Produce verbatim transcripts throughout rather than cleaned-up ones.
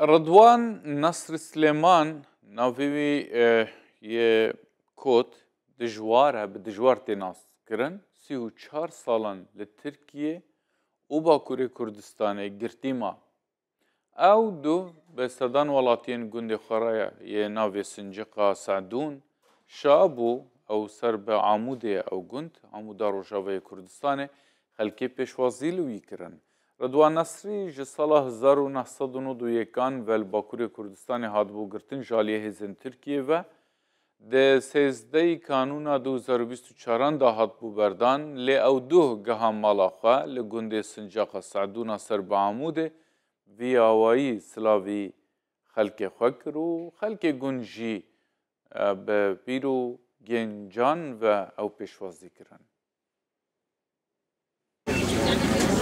Ridwan Nasrî Silêman, navê wî, e, yê kot dijwar e, bi dijwar tê naskirin. Sî û çar salan li Tirkiyê û Bakurê Kurdistanê girtî ma. Ew du bi sedan welatiyên gundê xwe re yê navê Sinciqa Sedûn, Şabû, ew ser bi Amûdê ye, ew gund, Amûda Rojavayê Kurdistanê, xelkê pêşwazî li wî kirin. Ridwan Nesrî ji sala hezar û neh sed û nod û yekan ve li Bakurê Kurdistanê hatibû girtin ji aliyê hêzên Tirkiyê ve. Di sêzdehê Kanûna du hezar û bîst û çaran de hatibû berdan, lê ew duh geha mala xwe li gundê Sincaqa Sedûna ser bi Amûdê, vî awayî silavî xelkê xwe kir û xelkê gund jî, e, bi pîr û gencan ve ew pêşwazî kirin.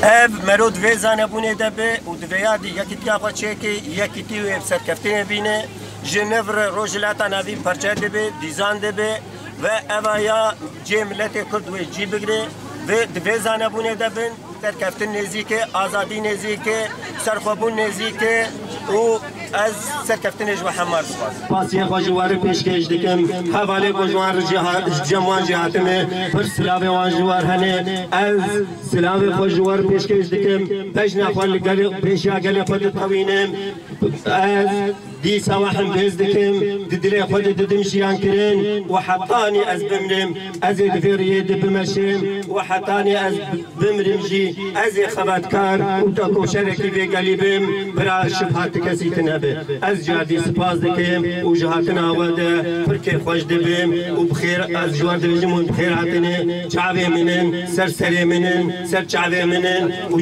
Ev mero di vê zanebûnê de be û di vêya de yekîtiya xwe çêke, yekîtî wê bi serkeftinê bîne, ji nev re rojhilata navîn perçe dibe, dîzan dibe ve eva ya cê miletê Kurd wê cî bigire ve di vê zanebûnê de bin. Serkeftin nêzîk e, azadî nêzîk e, serxwebûn nêzîk e û ez serkeftinê ji we hemar dixwazim. Spasiyê xwe ji we re pêşkêş dikim. Hevalê ku ji wan re jî ha-, ji cem wan jî hatime, pir silavê wan ji we re hene. Ez silavê xwe ji we re pêşkêş dikim. Bejna xwe li gelê, pêşiya gelê xwe ditewînim. Ez dîsa we hembêz dikim, di dilê xwe de didim jiyan kirin û hetanî ez bimrim, ez ê di vê riyê de bimeşim û hetanî ez bimrim jî ez ê xebatkar û tekoşerekî vê gelî bim, bira şibhat ti kesî tune be. Ez cardî spas dikim û ji hatina we de pir kêfxweş dibim û bi xêr ez ji we re dibêjim hûn bi xêr hatine, çavê min in, ser serê min in, ser çavê min in û